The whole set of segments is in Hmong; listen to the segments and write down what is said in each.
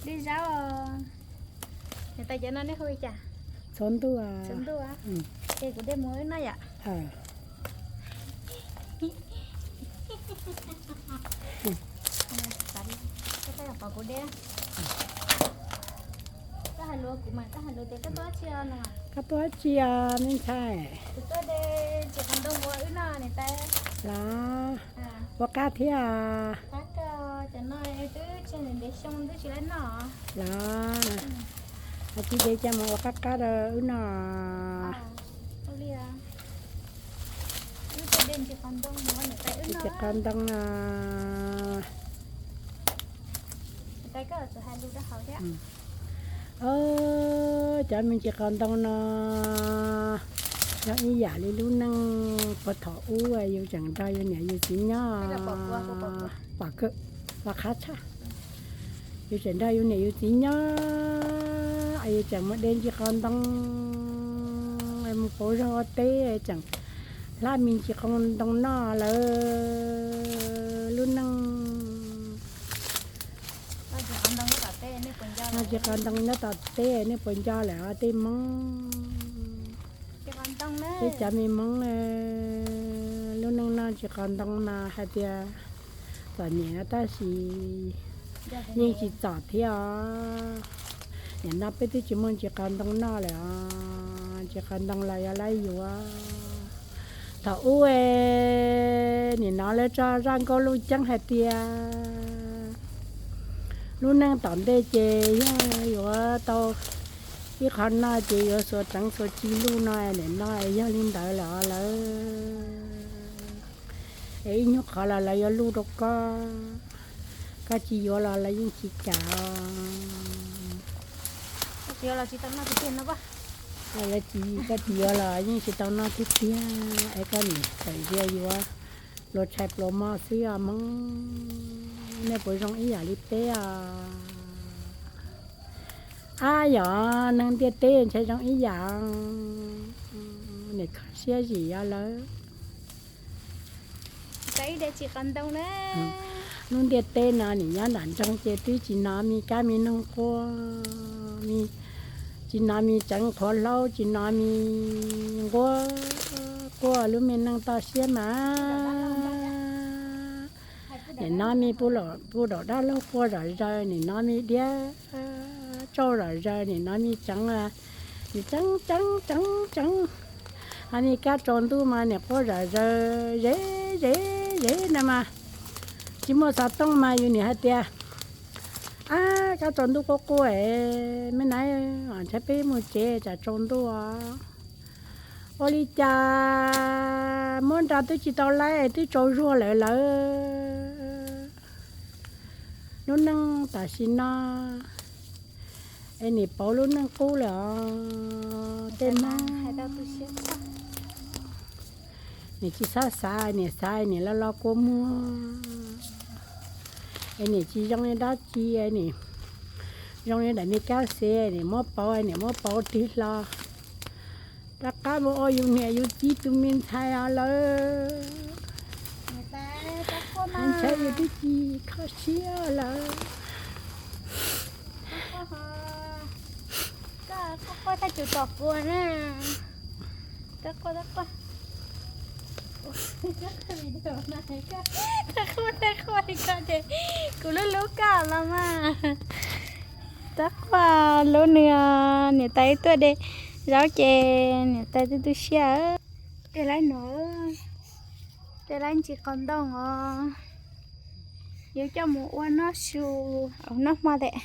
Dej zaub. Niam tais, cov no nej hu li cas? Txhuv ntuj. Txhuv ntuj. Es kuv de mus wb noj yom. Koj pom kuv de. Koj hais lus kuv mas koj hais lus tias koj tuaj dab tsi no. Koj tuaj dab tsi os me ntxhais? Kuv tuaj de ntsis qos ntoo ua wb noj niam tais. Los, ua qab thiab. Qab kawg, cov no twb tseg ntev xyoo twb tsis laib noj. Los, tsis de ces mus ua qab qab rau wb noj. Ntsis qos ntoo no. Cov me ntsis qos ntoo no yog ib yam li lub neej puag thaum ub yus tseem nrog yus niam yus txiv nyob. Pom kawg, pom qab tshaj. Yus tseem nrog yus niam yus txiv nyob, yus tseem mus de ntsis qos ntoo, mus pauv zog ua teb, tseem hlab me ntsis qos ntoo noj lawm. Lub neej noj ntsis qos ntoo nyob tom teb, nej puas nco lawm tej Hmoob? Peb cov me Hmoob, lub neej noj ntsis qos ntoo mas hais tias txom nyem no tab sis yeej tsis txom thiab os. Nim no peb twb tsis muaj ntsis qos ntoo noj lawm os, ntsis qos ntoo los yuav lawm yuav. Thaum ub nim no lawv tso zaj nkauj lus ceeb hais tias lub neej tom ntej ces yog yuav tau ib qho noj ces yuav xuas tseev xuas ci luj no, nim no yog li ntawd lawm os lawv. Es ib nyuag qhov los lawv yuav luj rau koj, koj tsis yuav los lawv yeej tsis kam. Koj tsis yuav los yeej tsis tau noj tiag tiag, es koj nim txawm ntsia yuav pluas tshais pluas mov xwb os Hmoob. Nej puas zoo ib yam li peb os? Ab, yog neeg ntiaj teb ntshai zoo ib yam, nim kho siab zim os lawv. Lub ntiaj teb no nim nyob nram nroog ces twb tsis hnov me kab me noog quaj, tsis hnov me tseev qhuav hlaub, tsis hnov me nquab quaj, lub me neej toj siab mas nim hnov me puj daum dab laug quaj zom zaws, nim hnov me diab tsauj zom zaws, nim hnov me tseev, nim tseev tseev tseev tseev. Ho me kab tsaus ntuj mas nim quaj zom zaws ze ze ze na mas. Tsis muaj xov tooj mas yus nim hais tias, ab, kab tsaus ntuj quaj quaj es me nai, ntshai peb mus tsev tsam tsaus ntuj os. Ua li cas muab nra twb tsis tau laib twb tsaus zuag lawm lawm. Lub neej tam sim no es nim pauv lub neej qub lawm os tej Hmoob. Nim tsis xav xav, nim xav nim lo lo kua muag, es nim tsis zoo li dab tsi, nim zoo li daim me kab xev, nim muab pauv, nim muab pauv tig hlo rov qab mus ua yus niam yus txiv tus me ntxhais os lawv. Ntshai yus twb tsis kho siab lawm. Koj quaj tag cus tom kuv na. Koj quaj, koj quaj. Koj quaj, koj quaj li ko ces kuv hlub hlub koj los mas. Koj quaj hlub nws, niam tais tuaj de zaub ces niam tais tu tu siab. Tej laib no, tej laib ntsis qos ntoo os. Yuav coj mus ua noj su, noj hmo tes.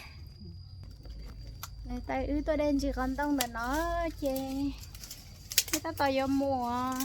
Niam tais wb tuaj de ntsis qos ntoo ntawm no ces wb tab tom yuav mus os.